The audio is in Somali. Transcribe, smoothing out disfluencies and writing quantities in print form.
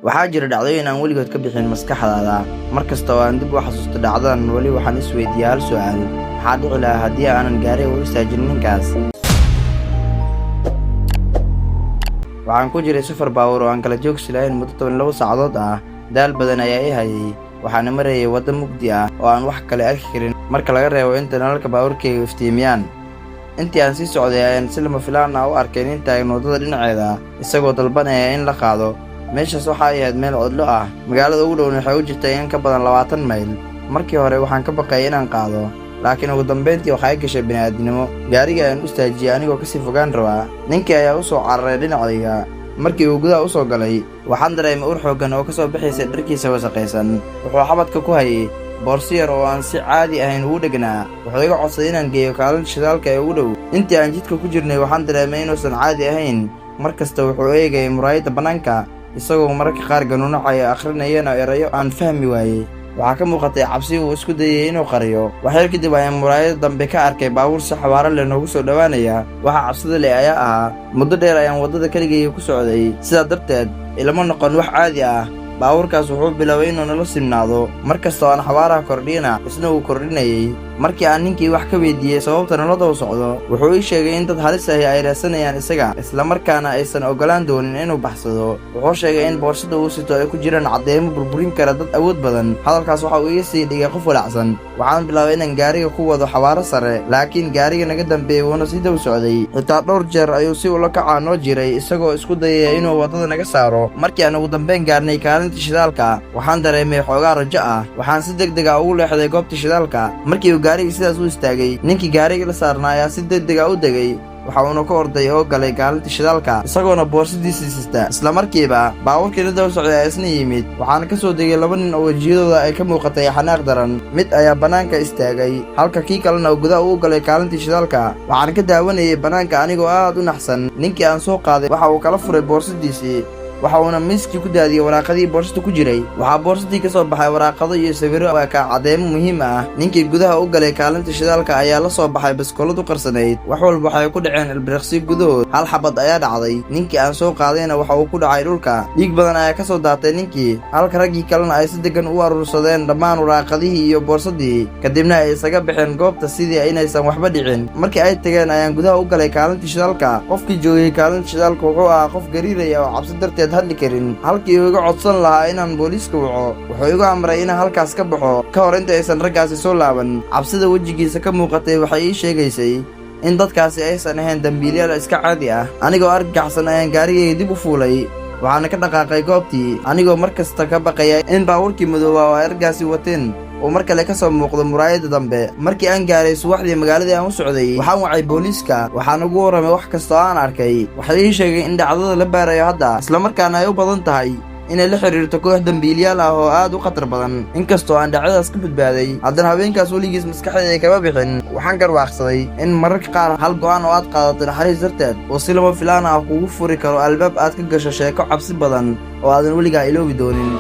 Waxaa jira dhacdooyin aan weligood ka bixin maskaxdaada. Mar kasta oo aan dib u xasuusto dhacdadan, weli waxaan is weydiiyaa hal su'aal: maxaa dhici lahaa haddii aanan gaariga u istaajin ninkaas? Waxaan ku jiray safar baabuur oo aan kala joogsi lahayn muddo 12 saacadood ah. Daal badan ayaa i hayay, waxaana marayay waddo mugdi ah oo aan wax kale arki karin marka laga reebo inta nalalka baabuurkayga iftiimiyaan. Intii aan sii socday ayaan si lama filaan ah u arkay nin taagan waddada dhinaceeda, isagoo dalbanaya in la qaado. Meeshaas waxa ay ahayd meel cidlo ah, magaalada ugu dhowna waxay u jirtay in ka badan 20 mayl. Markii hore waxaan ka baqayay inaan qaado, laakiin ugu dambayntii waxaa i gashay bini'aadnimo. Gaariga ayaan u istaajiyey anigoo kasii fogaan rabaa. Ninkii ayaa u soo cararay dhinacayga. Markii uu gudaha u soo galay, waxaan dareemay ur xooggan oo ka soo baxaysay dharkiisa wasakhaysan. Wuxuu xabadka ku hayay boorso yar oo aan si caadi ahayn ugu dhegnaa. Wuxuu iga codsaday inaan geeyo kaalinta shidaalka ee ugu dhow. Intii aan jidka ku jirnay, waxaan dareemay inuusan caadi ahayn. Mar kasta wuxuu eegayay muraayadda bannaanka, isagoo mararka qaar ganuunacaya, akhrinayana erayo aan fahmi waayey. Waxaa ka muuqatay cabsi uu isku dayay inuu qariyo. Waxyar kadib ayaan muraayada dambe ka arkay baabuur si xawaaro leh noogu soo dhowaanaya. Waxa cabsida leh ayaa ahaa, muddo dheer ayaan waddada keligayga ku socday, sidaa darteed ilama noqon wax caadi ah. Baabuurkaas wuxuu bilaabay inuu nala simnaado. Mar kasta oo aan xawaaraha kordhiyana, isna wuu kordhinayay. Markii aan ninkii wax ka weydiiyey sababta nala daba socdo, wuxuu ii sheegay in dad halis ahi ay raadsanayaan isaga, islamarkaana aysan oggolaan doonin inuu baxsado. Wuxuu sheegay in boorsada uu sito ay ku jiraan caddeemo burburin kara dad awood badan. Hadalkaas waxa uu iga sii dhigay qof walacsan. Waxaan bilaabay inaan gaariga ku wado xawaaro sare, laakiin gaariga naga dambeeyey wuuna sii daba socday. Xitaa dhowr jeer ayuu si ula kacaa noo jiray, isagoo isku dayaya inuu waddada naga saaro. Markii aan ugu dambeyn gaarnay kaalinta shidaalka, waxaan dareemay xoogaa rajo ah. Waxaan si deg deg ah ugu leexday goobta shidaalka. Markii uu gaariga sidaas u istaagay, ninkii gaariga la saarnaa ayaa si deg deg ah u degay. Waxa uuna ka orday oo galay kaalinta shidaalka, isagoona boorsadiisii sista. Isla markiiba baabuurkii la daba socday ayaa isna yimid. Waxaana ka soo degay laba nin oo wejiyadooda ay ka muuqatay xanaaq daran. Mid ayaa bannaanka istaagay, halka kii kalena gudaha uu galay kaalintii shidaalka. Waxaan ka daawanayay bannaanka anigoo aad u naxsan. Ninkii aan soo qaaday waxa uu kala furay boorsadiisii, waxa uuna miiskii ku daadiyey waraaqadii boorsada ku jiray. Waxaa boorsadii ka soo baxay waraaqado iyo sawirro ka caddeemo muhiim ah. Ninkii gudaha u galay kaalinta shidaalka ayaa la soo baxay baskoolad u qarsanayd. Wax walba waxay ku dhaceen ilbiriqsi gudahood. Hal xabad ayaa dhacday, ninkii aan soo qaadayna waxa uu ku dhacay dhulka. Dhiig badan ayaa ka soo daatay ninkii, halka raggii kalena ay si deggan u aruursadeen dhammaan waraaqadihii iyo boorsadii, kadibna ay isaga baxeen goobta sidii inaysan waxba dhicin. Markii ay tageen ayaan gudaha u galay kaalinta shidaalka. Qofkii joogay kaalinta shidaalka wuxuu ahaa qof gariiraya oo cabsi darteed hadli karin. Halkii uu iga codsan lahaa inaan booliiska waco, wuxuu igu amray inaan halkaas ka baxo ka hor inta aysan raggaasi soo laaban. Cabsida wejigiisa ka muuqatay waxay ii sheegaysay in dadkaasi aysan ahayn dambiilyaal iska caadi ah. Anigoo argagaxsan ayaan gaarigayga dib u fuulay, waxaana ka dhaqaaqay goobtii, anigoo mar kasta ka baqaya in baabuurkii madooba oo ay raggaasi wateen uu mar kale ka soo muuqdo muraayadda dambe. Markii aan gaaray subaxdii magaaladii aan u socday, waxaan wacay booliiska. Waxaan ugu warramay wax kasta oo aan arkay. Waxay ii sheegay in dhacdada la baarayo hadda, islamarkaana ay u badan tahay inay la xiriirto koox dambiilyaal ah oo aad u khatar badan. Inkastoo aan dhacdadaas ka badbaaday, haddana habeenkaas weligiis maskaxdayda kama bixin. Waxaan garwaaqsaday in mararka qaar hal go'aan oo aad qaadato naxariis darteed oo si lama filaan ah kugu furi karo albaab aad ka gasho sheeko cabsi badan oo aadan weligaa iloobi doonin.